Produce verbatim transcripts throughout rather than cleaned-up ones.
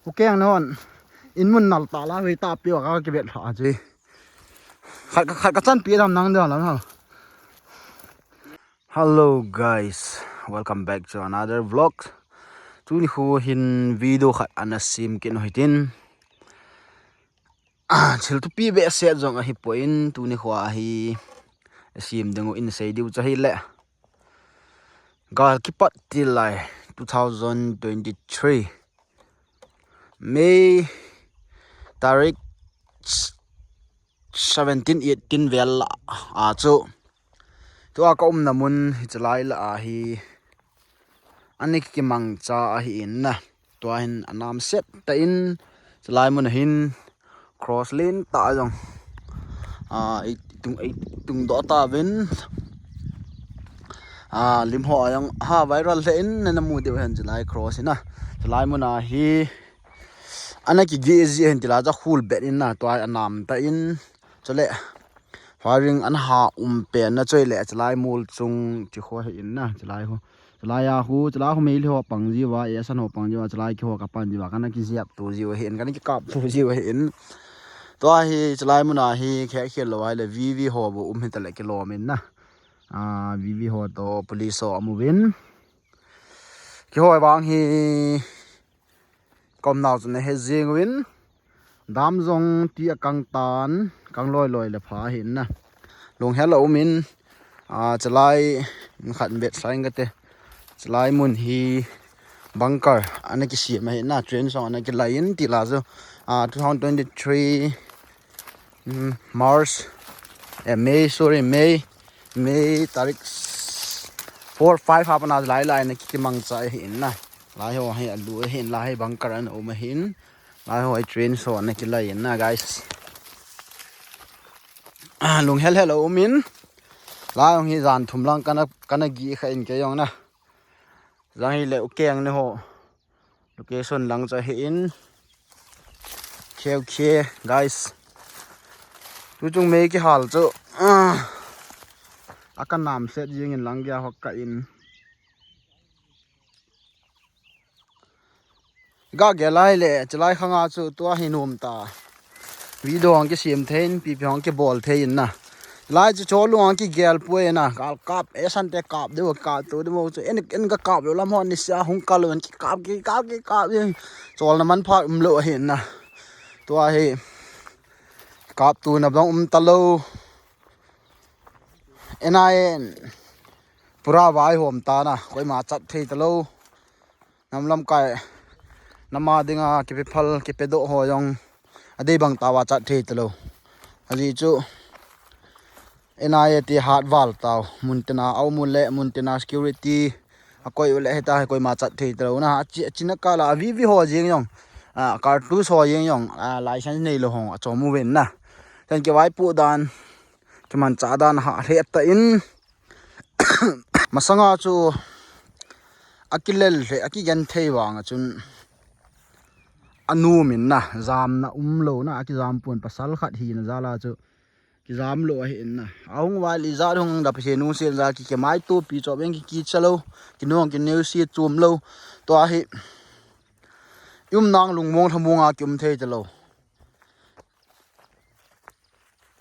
Ukeng nahon in mun nal ta la, vei ta pi ka kibet lha ji. Khat khat ka chan pi dam nang dia lam ha. Hello guys, welcome back to another vlog. Tuni khu hin video khat ana sim kin hitin. Ah, thil thupi behseh jong ahi poi, tuni khu ahi sim ding u in sei diu chu ahile. Gal kipat til lai two thousand twenty-three May tarik seventeen eighteen vel a chu tua ka umna mun hi chalai la ahi. Ani kimangcha ahi in na. Tua hin anam set ta in chalai mun hin cross len ta jong. A, itung, itung do ta vin. A, lim ho ayang ha viral le in na mu deu hen chalai cross ina. Chalai mun ahi. Ana kigi ji hen tila ja khul bet in na tua anam ta in. Chule. Firing an ha um pen na choi le chalai mul chung chi kho he in na chalai ho. Chalai a khu, chalai khu mei le ho pang ji va, e san ho pang ji va, chalai ki ho ka pan ji va, kana ki ziap tu ji va he in, kana ki kap tu ji va he in. Tua hi chalai mun ahi khe khe lo ai le V V ho bu um hi ta le ki lo min na. A, V V ho to police ho amu vin. Ki ho vang hi kom nau chu na he jing vin. Dam jong ti a kang tan, kang loi loi le pha hin na. Lung hel a um in, a, chalai, khat bet saing ka te. Chalai mun hi bunker, ana ki siam ahi na, train song ana ki lai in, ti la chu, a, two thousand twenty-three, mm, March, eh, May, sorry, May, May tarik four, five hap ana lai lai na ki, ki mangcha ahi in na. Lai ho hi alu ahi in, lai hi bunker ana um ahi in. Lai ho hi train so ana ki lai in na, guys. Ah, lung hel hel a um in. Lai hong hi jan thum lang kana, kana gi kha in kei jong na. Jang hi le ukeng ne ho. Location lang cha hi in. Khe khe, guys. Tu chung mei ki hal chu. Ah. A ka nam set jing in lang gya hok ka in. Ga ge lai le, chalai khanga chu tua hi num ta. Video ang ki sim thei in, pipi ang ki bol thei in na. Lai chu cholu ang ki gel poi na, kal kap, e san te kap deu, kap tu deu chu, en, en ka kap lo lam hon ni sia hung kal lo, en ki kap, ki kap, ki kap, ki. Chol na man pha um lo ahi na. Tua hi, kap tu na bang um ta lo. En a en, pura vai hom ta na, koima chat thei ta lo. Nam lamkai, nama dinga kipe phal, kipe doh ho jong, adei bang ta va chat thei ta lo. Aji chu, N I A ti hat val tau, mun tina au mun le, mun tina security, a koi u le heta, koima chat thei ta lo na, a chi, a china kala, a V V ho jing jong, a, cartouche ho jing jong, a, license nei lo hong, a chom u ven na. Kan ki vai pu dan, kiman cha dan ha, hre ta in, Masanga chu akilel le, akigen thei vang a chun anu min na, jamna um lo na, akijam pon pasal khat hi na jala chu kijam lo ahi in na. Ahung vai li jat hung da phe nu sil ja ki ke mai tu pi chop eng ki ki cha lo, ki nuang ki neu si chum lo. To ahi, um nang lungmong lhamong a ki um thei ta lo.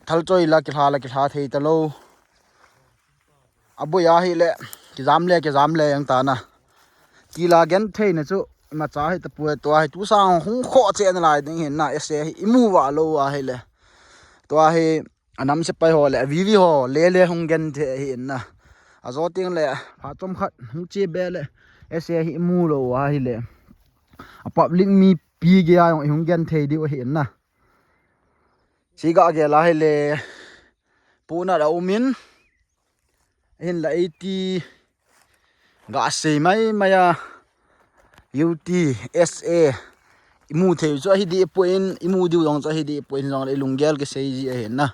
Thal choi la kilha la kilha thei ta lo. A boi ahi le, kijam le, kijam le jang ta na. Ti la gen thei na chu, ima cha hi ta pu to ahi tu sang hung kho che na lai ding hin na, ese hi imu va lo ahi le. To ahi, anam se pai ho le, V V ho, le le hung gen thei hin na. A jo ting le, pha chom khat, hung che be le, ese hi imu lo ahi le. A public mi pi ge a jong hung gen thei diu ahi na. Siga ge la hi le puna da umin hin la eighty ga sei mai mai a U T S A imu thei chu ahi di poi in imu diu jong chu ahi di poi in jong le lunggel ke sei ji ahi na.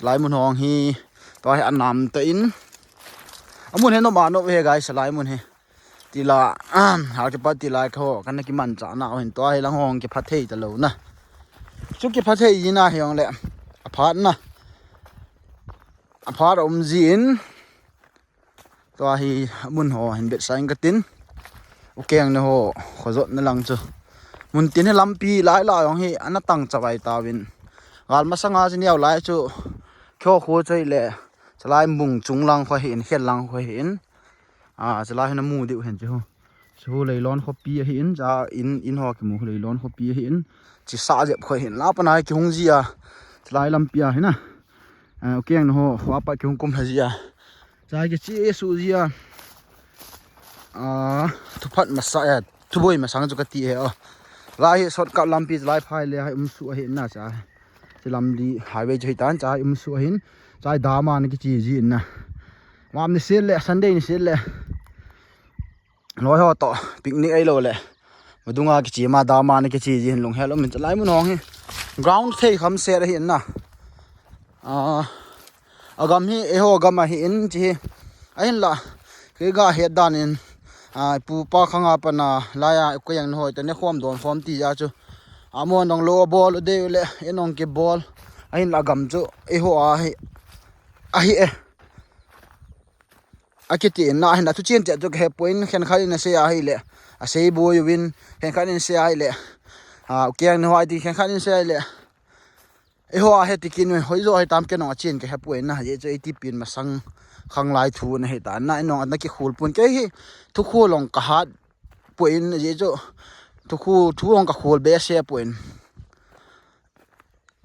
Lai mun hong hi to hi anam ta in amun he no ma no he guys lai mun he. Tila, ha kipat tila kho, kana kiman cha na, hin to hi lang hong kipha thei ta lo na. Chu kipha thei ji na hi hong le, a phat na. A phat um ji in, to hi mun ho hin bet sa in ka tin. U keng ne ho, kho jot na lang chu. Muntin hi lampi lai lai jong hi ana tang chavai tauvin. Gal masanga chu neo lai chu kho kho chu hile, chalai mung chung lang kho hin, khel lang kho hin. A, chalai hin amu diu hin chu. Chu Leilon khopi ahin, cha in, in ho kimu Leilon khopi ahin. Chi sa jep kho hin, la pana kihung ji a. Chalai lampi a hina. A, ukeng ho, ho apa kihung kum ha ji a. Cha kichi e su ji a. A, thuphat masa e, thuboi masang chu kati e o. Lai hi shortcut lampi lai phai le hai umsu ahin na cha. Chi lamli highway chu hitan cha umsu ahin. Cha dam a na kichi ji in na. Mam ni sil le, Sunday ni sil le. Loi ho to, picnic ai lo le. Madunga kichi ma dam a na kichi ji hin lunghel um in chalai mun hong hi. Ground thei kham set ahin na. A, agam hi, eiho gam ahin chi hi. Ahinla, kei ga het dan in, a, pu pa khanga pana, laiya, ko yang hoi te ne khom don khom ti ja chu. Amon dong lo bol u dei u le, enong kibol. Ahinla gam chu, eiho a hi, ahi e. Akiti in na, ahinla thu chen che chu ka he poi in, khen khat in asei ahi le. Asei boi uvin, khen khat in asei ahi le. A, ukeng ni hoi ti, khen khat in asei ahi le. Eiho a he ti kin uvin, hoi jo he tam ke nong a chen ka he poi in na, je chu eiti pin masang khang lai thu na he ta. Na enong na kikhul pun ke hi, thu khul long ka hat poi in, je chu thu khu, thu long ka khul be se poi in.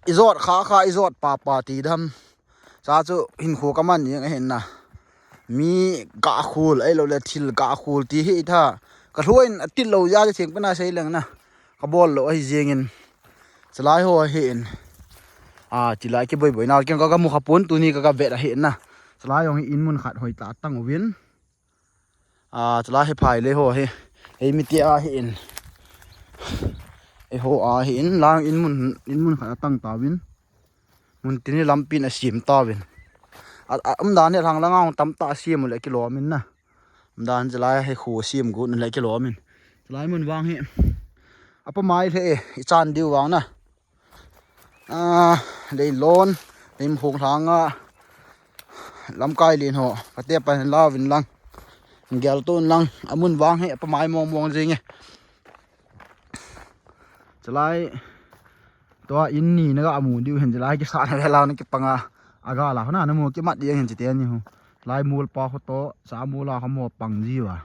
Ijot kha kha, ijot pa pa ti dam. Cha chu hin khu ka man jing ahin na. Mi ga khul, ai lo le thil ga khul ti hi tha. Ka hluin atil lo ja thing pana sei leng na. Ka bol lo ahi jing in. Chalai ho ahin. A, chilai kiboi boi na, keng ka, ka mu kha pon tuni ka, ka vet ahin na. Chalai jong hi in mun khat hoi ta tang uvin. A, chalai hi phai le ho hi. Ei mi ti ahin. Eiho ahin, lang in mun, in mun khat atang tauvin. Muntin hi lampi in asim tauvin. A, a, umdan hi lang lang a hung tam ta asim u le kilom in na. Umdan chalai hi khu asim gu le kilom in. Chalai mun vang hi. Apa mai le e, i chan diu vang na. A, Leilon, Leimkhong langa, lamkai lin ho, kate pan lauvin lang, gel tun lang, amun vang hi, apa mai mong mong jing e. Chalai, tua in ni na ga amu diu hin, chalai kisa na vela na kipanga, aga la, hona na mu kimat diu hin chite ni hu. Lai mul pa ho to, sa mul a ho mo pang jiu a.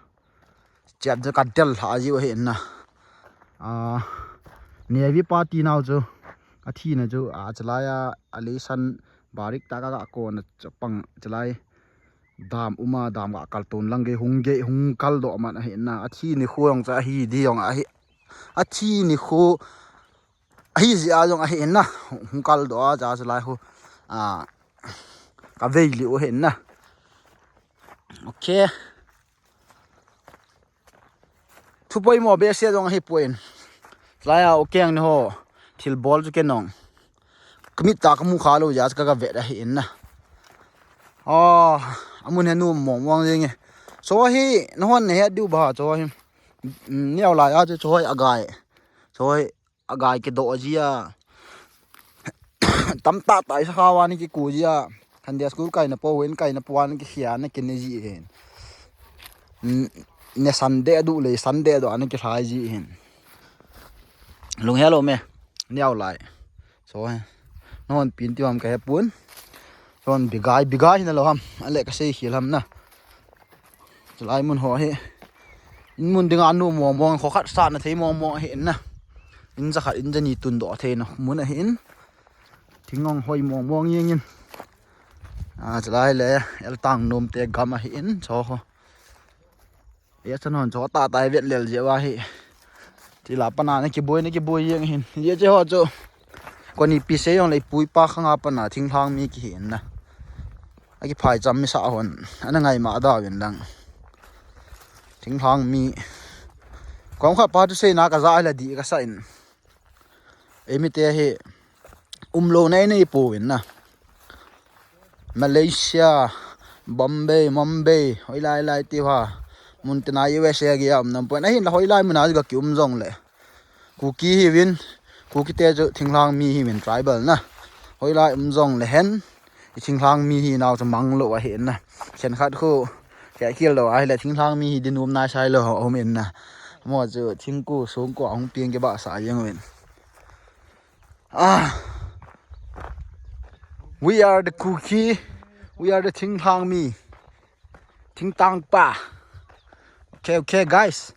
Chat chu ka del lha jiu ahi na. A, Navy party nau chu. Athi na chu, a, chalai a, a leisan barik ta ka, ka ko na chu pang chalai. Dam uma, dam ka kal tun lang ge hung ge, hung kal do man ahi na. Athi ni khu jong cha ahi di jong ahi. Athi ni khu ahi ji a jong ahi na. Hung kal do a cha chalai khu. A, ka vei liu ahi na. Okay. Thu poimo behseh jong ahi poi in. Laiya ukeng ni ho. Thil bol chu ke nong. Ka mit ta ka mu kha lo ja ka, ka vet ahi in na. Ah, amun he nu mong mong jing e. Cho hi, na hon ne he diu ba, cho hi. Mm, neo laiya chu cho hi agai. Cho hi agai kidoh ji a. Tam tah tah i sakha vang kiku ji a. Sunday school kai na po, in kai na po vang kikhia na kine ji hin. N-, ne Sunday du le, Sunday do ana kilhai ji hin. Lung hello me. Niau lai. So he. Non pin ti vam ka he pun. Son bigai, bigai na lo ham. Ale ka sei khil ham na. Chulai mun ho hi. In mun dinga nu mong mong, kho khat sa na thei mong mong hi na. In ja khat, in ja ni tun do thei na mun ahi in. Thingong hoi mong mong jeng in. A, chulai le, el tang nom te gam ahi in, cho ho. E chan hon cho ta tai vet lel je wa hi. Ti la pana na kiboi, na kiboi jeng hin. Ye che ho chu. Koni pi se jong le pui pa khanga pana thinglhang mi kihi in na. A kiphai cham mi sa hon. Ana ngai ma da vin lang. Thinglhang mi. Kong kha pa tu sei na ka ja la di ka sa in. Ei mi te hi. Um lo nei nei pu in na. Malaysia, Bombay, Mumbai, hoi lai lai ti ha. Mun te na U S A gi a um nam pon. Ahin la hoi lai mun a ga ki um jong le. Kuki hi vin, Kuki te chu thinglhang mi hi vin tribal na. Hoi lai um jong le hen. I thinglhang mi hi nau chu mang lo ahi na. Khen khat khu, kya khil lo ahi le thinglhang mi hi din um nai sai lo um in na. Mo chu thingku sungku ahung piang kibahsah jeng uvin. Ah. We are the Kuki. We are the Thinglhangmi. Thingtangpa. Okay, okay, guys.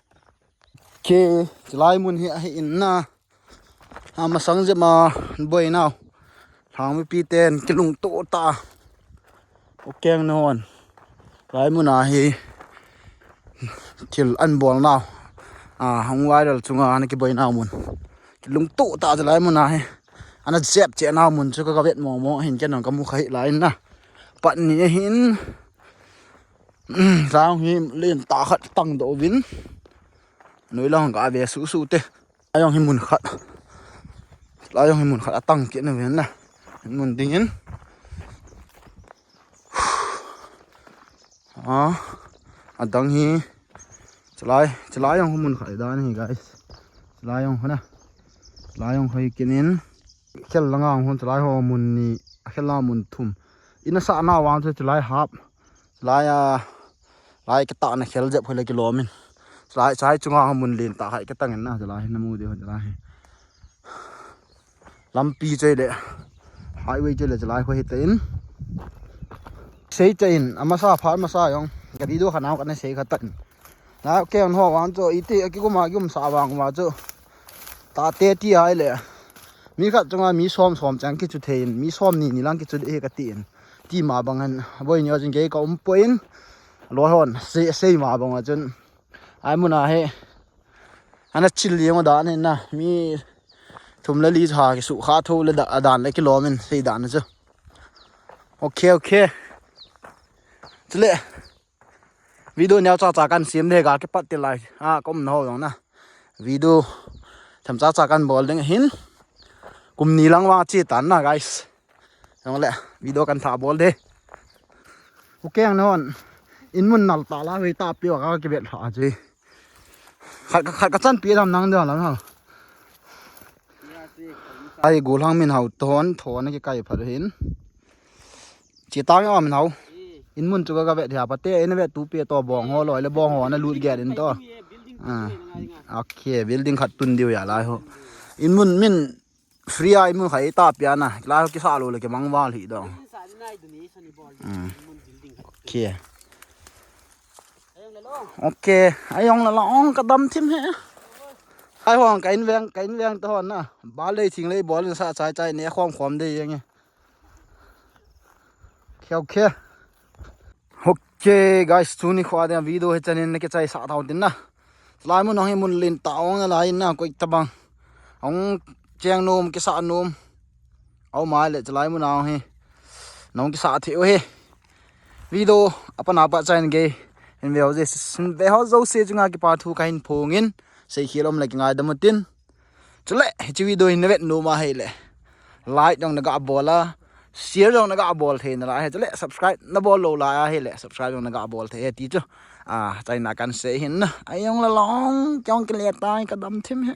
Okay, chulai mun hi ahi in na. Amasang jep a boinau. Lhangmipi ten kilungto tah. Ukeng nahon. Chulai mun a hi thil anbol nau. A, hung viral chunga ana kiboinau mun. Kilungto tah chulai mun a hi. Ana jep cheh nau mun chu ka, ka vet mong mong hin ken jong ka mu kha hih lai in na. Pat ni ahin. Lang hi len tah khat tang doh uvin. Noi lang ka ve suh suh te. Lai jong hi mun khat. Lai jong hi mun khat atang kit na ven na. Mun ding in. Ah, adang hi. Chulai, chulai jong hi mun khat dan hi, guys. Chulai jong hi na. Chulai jong hi kinin. Khel langa hung chulai ho mun ni. Akhel la mun thum. Ina sa na vang chu chulai hap. Lai a, lai ka tah na khel jep khoi le kilom in. Lai chai chunga ha mun len tah hai ka tang in na, lai na mu de ho lai. Lampi choi le, highway choi le, lai khoi hita in. Sei ta in, amasa phat masa jong, ka video kha nau ka na sei kha ta in. Na keng ho wan cho iti, aki gum a gum sa vang ma cho. Ta te ti ai le. Mi khat chunga mi som som chang kichu thei in, mi som ni ni lang kichu de ka ti in. Ti ma bang an, boi ni o jing kei ka um po in, loi hon, sei, sei ma bang a chun. Ai mun a he, ana chil liang da ne na, mi thum le li cha ki su kha tho le da, dan le kilom in, sei dan chu. Okay, okay. Chule, video neo cha cha kan sim de ga kipat ti lai. A, kom na ho jong na. Video tham cha cha kan bol ding hin. Kum ni lang vang chi tan na, guys. Jong le, video kan tha bol de. Ukeng nahon. In mun nal ta la, hoi ta pi ka kibet lha ji. Khat, khat ka chan pi dam nang de lam ha. Ai gul hang min hau thon, thon ki kai phat hin. Chi tang a min hau. In mun chu ka, ka vet hia pa te, in vet tu pi to bong ho loi le bong ho na lut ge din to. Ah. Okay, building khat tun diu ya lai ho. In mun min free a in mun khai ta pia na. Lai ho kisa lo le ke mang val hi dong. Okay. Okay, ai jong la long ka dam thim he. Ai hong ka in veng, ka in veng to hon na. Ba le thing le bol sa chai chai ne khom khom de jeng e. Okay, okay. Okay, guys, tuni kho a video hi chanin na ke chai sa tau tin na. Lai mun hong hi mun len ta ong na lai na koi ta bang. Ong cheng nom kisa nom. Au mai le chulai mun a hi. Nong kisa thei u hi. Video apan apa chain ge. In ve ho je, in ve ho jo se chunga kipa thu ka hin phong in. Sei khel um le ki ngai dam u tin. Chule, hichi video hin vet nom a hei le. Like jong na ga bol a. Share jong na ga bol thei na la hei. Chule, subscribe na bol lo la hei le. Subscribe jong na ga bol thei hei ti chu. A, chai na kan sei hin na. Ai jong la long, kyong ki le tai ka dam thim he.